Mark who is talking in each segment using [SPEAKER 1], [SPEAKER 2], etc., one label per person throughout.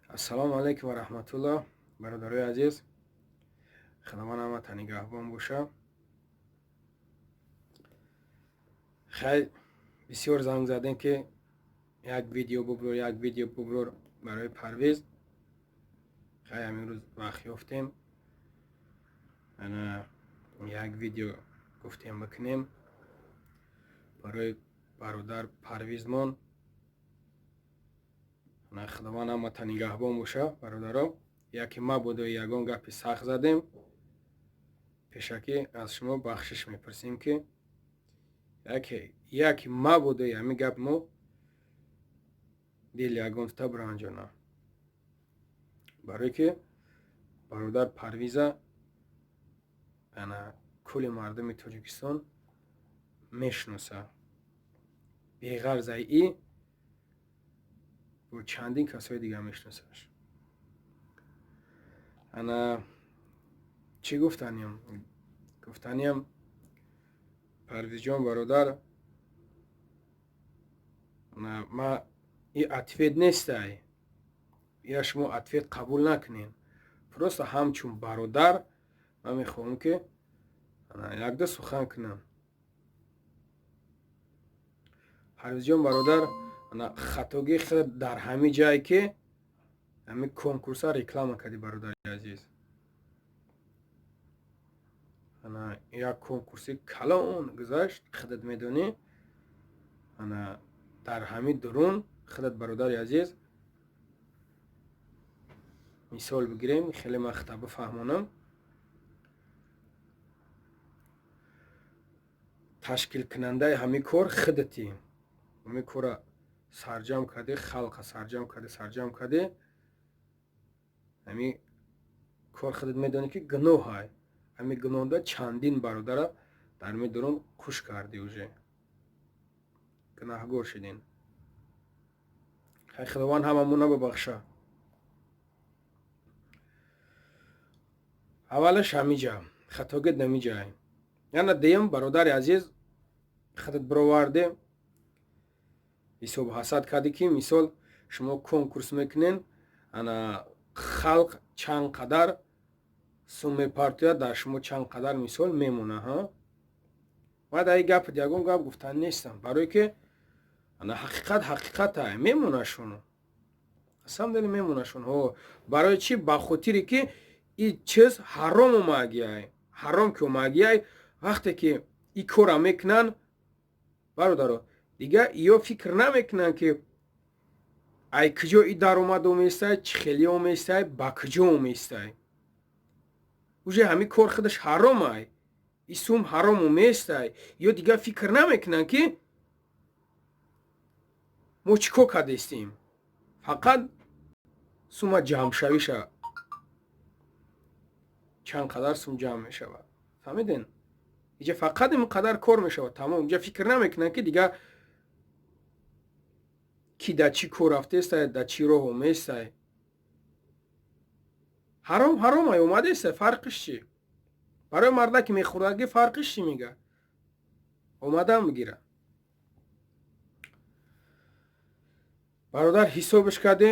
[SPEAKER 1] Ассалому алайкум ва раҳматуллоҳ, бародарои азиз. Худованд ҳамата нигаҳбон боша. Хай, бисёр занг задем, ки як видео буброр, як видео буброр барои Парвиз. Хай, ҳамин рӯз вақт ёфтем, ана як видео гуфтем бикунем барои бародар Парвизмон. Худованд ҳамата нигаҳбон боша, бародаро. Яке мабодо ягон гапи сахт задем, пешакӣ аз шумо бахшиш мепурсем, ки яке мабодо ҳамин гап мо дили ягонта биранҷона, барое ки бародар Парвиза ана кулли мардуми Тоҷикистон мешиноса, беғарзаи и бо чандин касои дигар мешиносаш. Ана чӣ гуфтаниям? Гуфтаниям, Парвизҷон, бародар, ма и ответ нестай, ира шумо ответ қабул накунед. Просто ҳамчун бародар ман мехоҳам, ки якда сухан кунам. Парвизҷон, бародар, хатогии худ дар ҳамин ҷае, ки ҳамин конкурса реклама кардӣ, бародари азиз. Ана як конкурси калон гузашт, худат медонӣ. Ана дар ҳамин дурун худат, бародари азиз, мисол бигирем, хеле ман хита бифаҳмонам. Ташкилкунандаи ҳамин кор худатӣ. Ҳамин кора сарҷам кардӣ, халқа сарҷам кардӣ, сарҷам кардӣ. Ҳамин кор худат медонӣ, ки гуноҳай. Ҳамин гуноҳда чандин бародара дар ҳамин дурун куш кардӣ, уже гунаҳгор шидин. Хай, Худованд ҳамамона бибахша. Аввалаш ҳамиҷа хатогит намиҷай. Яна дуюм, бародари азиз, худат бировардӣ, ҳисоб ҳасад кардӣ, ки мисол шумо конкурс мекунен, ана халқ чанд қадар сум мепартояд, дар шумо чанд қадар мисол мемона. Ҳа, ма дар ин гапат ягон гап гуфтан нестам, барое ки ана ҳақиқат ҳақиқатай, мемонашон, асам дели мемонашон. Ҳо, барои чӣ? Ба хотире ки ин чиз ҳаром омагиай. Ҳаром ки омагиай, вақте ки ин кора мекунанд, бародаро, дигар ё фикр намекунанд, ки ай куҷо и даромад оместай, чӣ хеле оместай, ба куҷо оместай. Уже ҳамин кор худаш ҳаромай, и сум ҳаром оместай. Ё дигар фикр намекунанд, ки мо чӣ кор кардестем. Фақат сума ҷамъшавиша, чанд қадар сум ҷамъ мешавад, фаҳмиден? Иҷа фақат ин қадар кор мешавад, тамом. Иҷа фикр намекунанд, ки дигар ки дар чӣ кор рафтестай, дар чӣ роҳ оместай. Ҳаром ҳаромай омадестай, фарқиш чӣ? Барои марда ки мехӯрдагӣ фарқиш чӣ? Мега омадан бигира. Бародар, ҳисобиш кардӣ,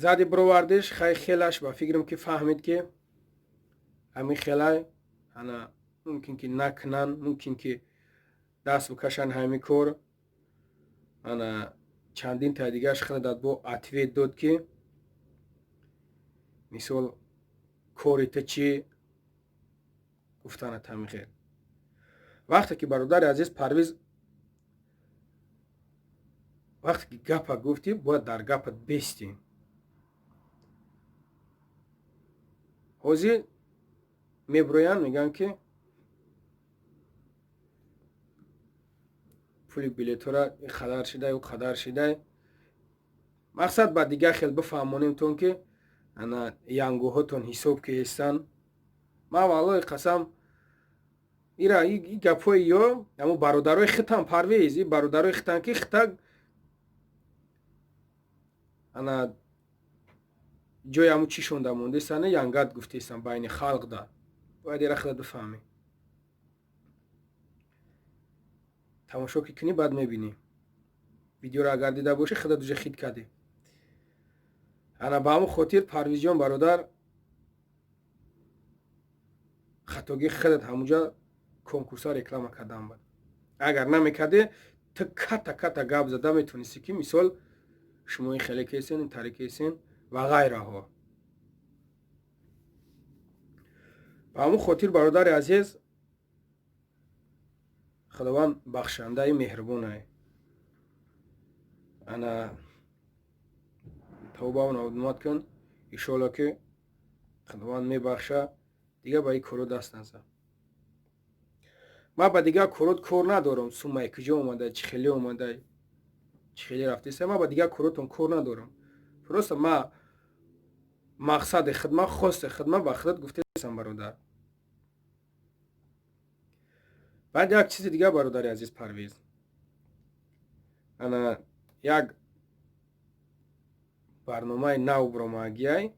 [SPEAKER 1] зади бировардиш. Хай, хелаш ба фикрам, ки фаҳмид, ки ҳамин хелай ана мумкин ки накунанд, мумкин ки даст бикашанд ҳамин кор. Ана чандин таи дигараш худат бо ответ дод, ки мисол кори ту чӣ гуфтанат ҳамин хел. Вақте ки, бародари азиз Парвиз, вақте ки гапа гуфтӣ, бояд дар гапат бестӣ. Ҳозир меброянд, мегӯянд, ки пули билетҳоро ин қадар шидай, ӯ қадар шидай. Мақсад ба дигар хел бифаҳмонемтон, ки ана янгоҳотон ҳисоб ки ҳестанд. Ман валлоҳи қасам, ира и гапҳои ё ҳамо бародарои хитан, Парвиз, и бародарои хитан, ки хита ана ҷои ҳамо чӣ шонда мондестан, янгат гуфтестан байни халқ да. Бояд ира худат бифаҳмӣ. Тамошо ки кунӣ, баъд мебинӣ. Видеоро агар дида бошӣ, худат уже хит кардӣ. Ана ба ҳамон хотир, Парвизҷон бародар, хатогии худат ҳамуҷа конкурса реклама кардан буд. Агар намекардӣ, ту ката ката гап зада метавонистӣ, ки мисол шумо ин хеле кесен, ин тари кесен ва ғайраҳо. Ба ҳамон хотир, бародари азиз, Худованд бахшандаи меҳрубонай. Ана тавбаву надомат кун, иншоалло, ки Худованд мебахша. Дигар ба ин коро даст назан. Ман ба дигар корот кор надорам. Суммаи куҷо омада, чӣ хеле омада, чӣ хеле рафтеста, ман ба дигар коротон кор надорам. Просто ма мақсади хидмат, хости хидмат ба худат гуфтесам, бародар. Баъд як чизи дигар, бародари азиз Парвиз, ана як барномаи нав биромагиай,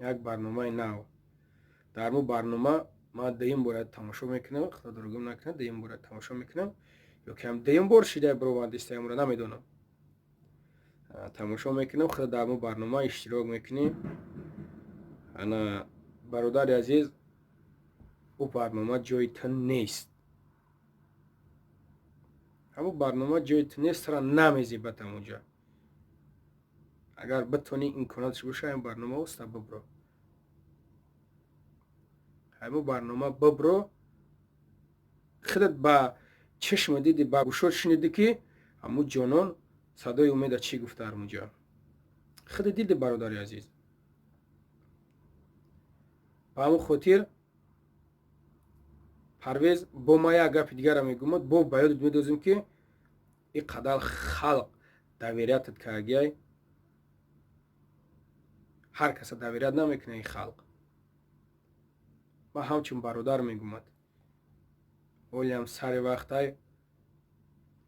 [SPEAKER 1] як барномаи нав. Дар мо барнома ман дуюм бора тамошо мекунам, худо дурӯғим накунад, дуюм бора тамошо мекунам ё кам дуюм бор шида биромадистаямро намедонам. Тамошо мекунам, худо дар мо барнома иштирок мекунӣ. Ана, бародари азиз, ӯ барнома ҷои ту нест. Ҳамун барнома ҷои ту нест, тура намезебад ҳамунҷа. Агар битонӣ, имконоташ боша, ҳамин барнома оста бибро, ҳамун барнома бибро. Худат ба чашма диди, ба гӯшот шуниди, ки ҳамун ҷонон Садои Умеда чӣ гуфта ҳамунҷа. Худат диди, бародари азиз. Ба ҳамун хотир, Парвез, бо ма як гапи дигарам мегӯмад, бо ба ёдат медозем, ки ин қадар халқ довериятат кардагиай. Ҳар каса доверият намекунад ин халқ. Ман ҳамчун бародар мегӯмад, олиам сари вақтай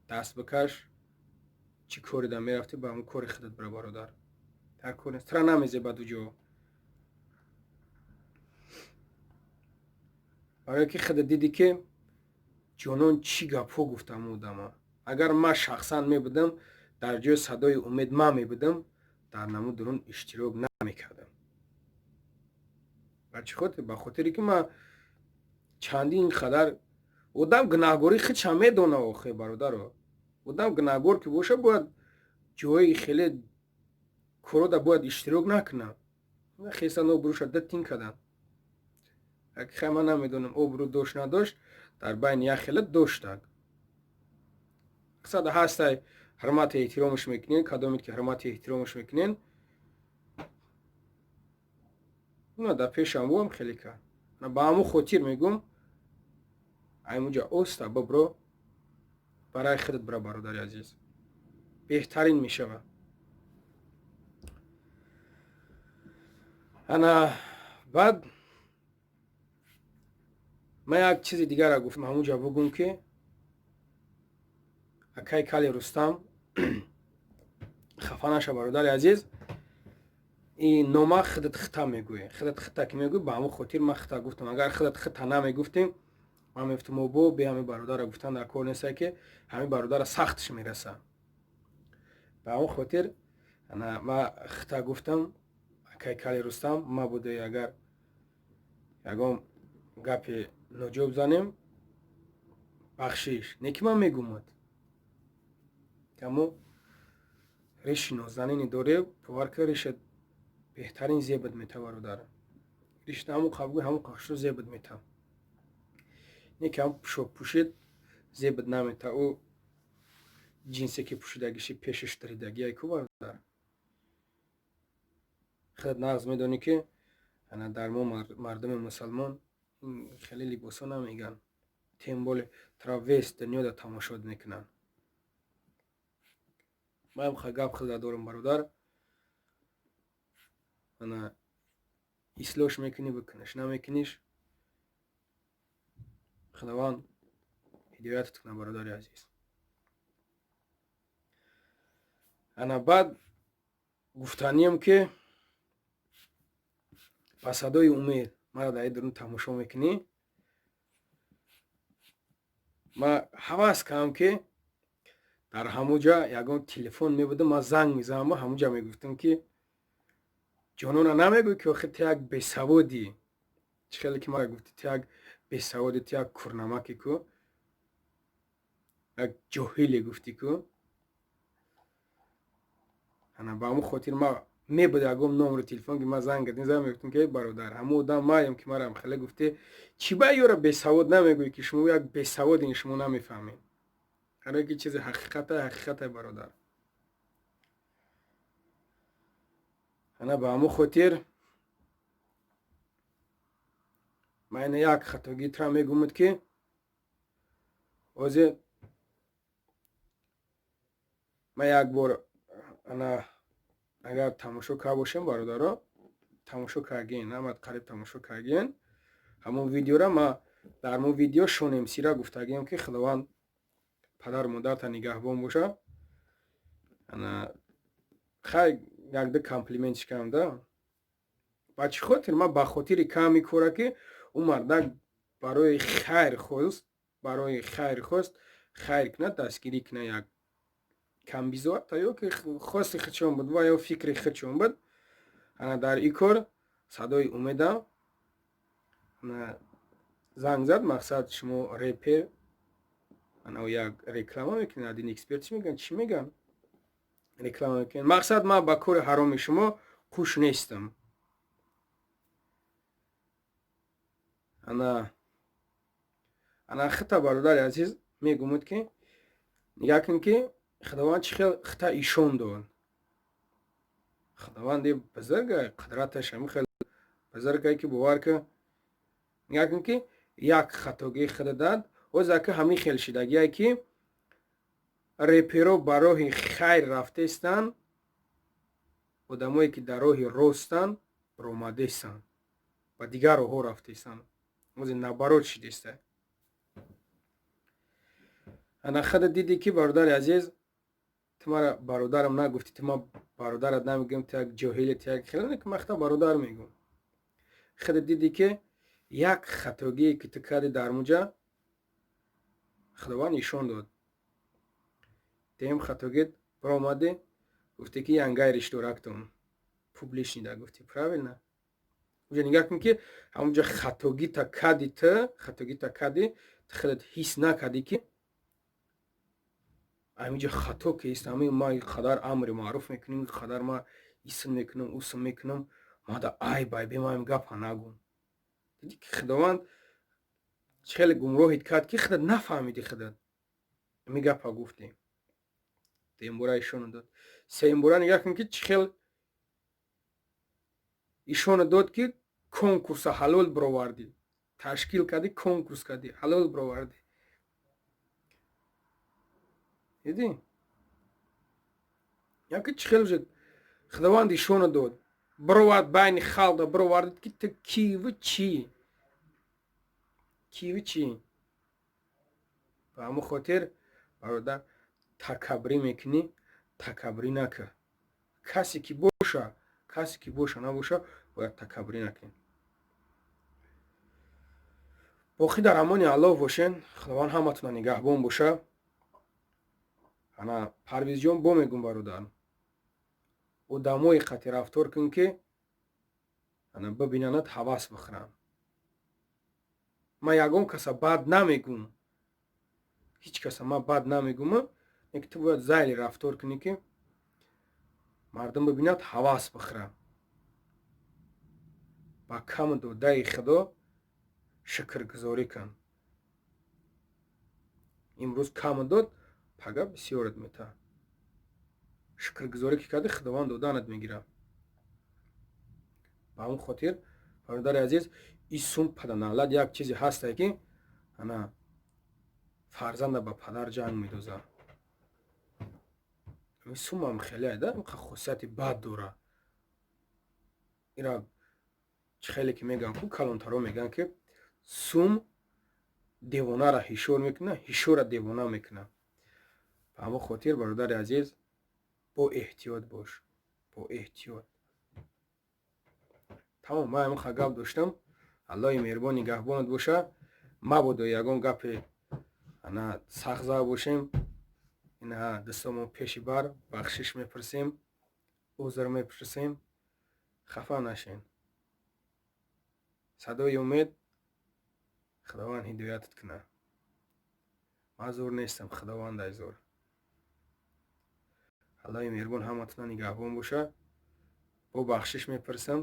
[SPEAKER 1] даст бикаш. Чӣ корида мерафтӣ, ба ҳамун кори худат бира, бародар. Дар кор нест, тура намезебад уҷо, барое ки худат дидӣ, ки ҷонон чӣ гапҳо гуфта ҳамун одама. Агар ман шахсан мебудам, дар ҷои Садои Умед ман мебудам, дар намуд дурун иштирок намекардам. Ба чӣ хотир? Ба хотире ки ман чандин қадар одам гунаҳгорӣ худшам медона. Охе, бародаро, одам гунаҳгор ки боша, бояд ҷои хеле корода бояд иштирок накунад. Хесан обрӯша датин карданд. Хай, ман намедонам, обрӯ дошт, надошт, дар байни як хеле доштак мақсад ҳастай, ҳурмати эҳтиромаш мекунен. Кадомед ки ҳурмати эҳтиромаш мекунен, уна дар пешам буам хеле кард. Ба ҳамун хотир мегӯм, аймуҷа оста бибро, барои худат бира, бародари азиз, беҳтарин мешавад. Ана баъд ман як чизи дигарро гуфтам ҳамунҷа бугум, ки акай Кали Рустам хафа наша, бародари азиз. Ин нома худат хита мегӯӣ, худат хита ки мегӯӣ, ба ҳамун хотир ман хита гуфтам. Агар худат хита намегуфтем, ман мегуфтам, обо, бе ҳамин бародарро гуфтан дар кор нестай, ки ҳамин бародарро сахтш мераса. Ба ҳамун хотир ман хита гуфтам. Акай Кали Рустам, ма будаи, агар ягон гапи ноҷоб занем, бахшиш. Не ки ман мегумад, камо риши нозанини доре, бовар ка, ришат беҳтарин зебат мета, бародар. Ришта ҳамун қабгӯи ҳамун қахшро зебат мета, не ки ҳам пӯшок пӯшид зебат намета. Ӯ ҷинсе ки пӯшидагиши пешаш даридагиай ку, бародар, худат нағз медонӣ, ки ана дар мо мардуми мусалмон хеле либосо намеган, тем более тра весь дунёда тамошо мекунанд. Маям ха гап худа дорам, бародар. Ана ислоҳш мекунӣ, бикунаш, намекуниш, Худованд ҳидоятат кунад, бародари азиз. Ана баъд гуфтаниям, ки ба Садои Умед мара дар дурун тамошо мекунӣ, ма ҳавас кардам, ки дар ҳамуҷа ягон телефон мебудам, ман занг мезанам, ҳамуҷа мегуфтам, ки Ҷонона намегӯй, ки охи ту як бесаводӣ. Чӣ хеле ки мара гуфтӣ, ту як бесаводи, ту як курнамаке ку, як ҷоҳиле гуфтӣ ку. Ана ба ҳамун хотир ма мебуд ягон номери телефон, ки ма занг кардем, занг мегуфтем, ки бародар, ҳамун одам маем, ки марам хеле гуфтӣ, чӣ ба ёра бесавод намегӯӣ, ки шумо як бесаводин, шумо намефаҳмед. Ҳар ки чизи ҳақиқата, ҳақиқата, бародар. Ана ба ҳамун хотир ман ина як хатогӣ тра мегумуд, ки ҳозир ман як бор, ана агар тамошо карда бошем, бародаро, тамошо кардген, ҳамат қариб тамошо кардген ҳамон видеора. Ма дар ҳамон видео Шонемсира гуфтагием, ки Худованд падару модарта нигаҳбон боша. Ана хай, якду комплимент шикам да. Ба чӣ хотир? Ман ба хотири ками кора, ки ӯ мардак барои хайр хост, барои хайр хост, хайр кунад, дастгирӣ кунад як камбизоата ё ки хости худшон буд ва ё фикри худшон буд. Ана дар ин кор Садои Умеда занг зад. Мақсад, шумо репер, ана як реклама мекунед, один эксперт, чӣ мегӯянд, чӣ мегӯянд, реклама мекунед. Мақсад, ман ба кори ҳароми шумо хуш нестам. Ана хита, бародари азиз, мегумуд, ки нигаҳ кун, ки Худованд чӣ хел хита ишон дод. Худованди бузурга, қудраташ ҳамин хел бузургае, ки бовар кун. Нигаҳ кун, ки як хатогии худа дад. Ҳозир ака ҳамин хел шидагие, ки реперо ба роҳи хайр рафтаистанд, одамое ки дар роҳи ростанд, ромадаистанд, ба дигар роҳҳо рафтаистанд. Ҳозир наоборот шидаиста. Ана худа дидӣ, ки бародари азиз, ту мара бародарам нагуфтӣ, ту ма бародарат намегӯям, ту як ҷоҳиле, ту як хеле, ки ман худа бародар мегӯм. Худа дидӣ, ки як хатогие ки ту кардӣ дар муҷа, Худованд нишон дод. Дем хатогит баромадӣ, гуфтӣ, ки янгай риштурактон публичный да гуфтӣ, правильно? Уҷа нигаҳ кун, ки ҳамунҷа хатогита кардӣ, ту хатогита кардӣ, ту худат ҳис накардӣ, ки ҳаминҷа хато кист. Ҳамин ма қадар амри маъруф мекунем, қадар ма исм мекунам, усм мекунам, мада айб, айбе, ма ҳамин гапа нагӯм. Дидӣ, ки Худованд чӣ хеле гумроҳит кард, ки худат нафаҳмидӣ, худат ҳамин гапа гуфтӣ. Дуюмбора ишона дод. Сеюмбора нигаҳ кун, ки чӣ хел ишона дод, ки конкурса ҳалол бировардӣ, ташкил кардӣ, конкурс кардӣ, ҳалол бировардӣ. Дидӣ, яки чӣ хел Худованд ишона дод, бировард, байни халқа бировардид, ки ту киву чӣ, киву чӣ. Ба ҳамон хотир, бародар, такаббурӣ мекунӣ, такаббурӣ накун. Касе ки боша, касе ки боша, набоша, бояд такаббурӣ накунӣ. Боқӣ дар амони Аллоҳ бошен. Худованд ҳаматона нигаҳбон боша. Ана Парвизҷон, бо мегӯм, бародар, одамои қатъи рафтор кун, ки ана бибинанад, ҳавас бихӯранд. Ман ягон каса бад намегӯм, ҳеҷ каса ман бад намегӯм, лекин ту бояд зайли рафтор кунӣ, ки мардум бибинад, ҳавас бихӯрад. Ба каму додаи Худо шукргузорӣ кун. Имрӯз каму дод, пага бисёрат метаҳад. Шукргузорӣ ки кардӣ, Худованд доданат мегирад. Ба ҳамон хотир, бародари азиз, исум паданалат як чизе ҳастае, ки ана фарзанда ба падар ҷанг медозад. Сумам хеле да хосияти бад дора. Ира чӣ хеле ки мегӯянд ку, калонтаро мегӯянд, ки сум девонара ҳишор мекунад, ҳишора девона мекунад. Ба ҳамон хотир, бародари азиз, бо эҳтиёт бош, бо эҳтиёт. Тамом, ман ҳамин гап доштам. Аллоҳи меҳрубон нигаҳбонат боша. Мабодо ягон гапе ана сахт зада бошем, ина дӯстонмон пеши бар бахшиш мепурсем, узр мепурсем. Хафа нашен. Садои умед, Худованд ҳидоятат кунад. Ман зур нестам, Худовандай зур. Аллоҳи меҳрубон ҳаматона нигаҳбон боша. Бо бахшиш мепурсам.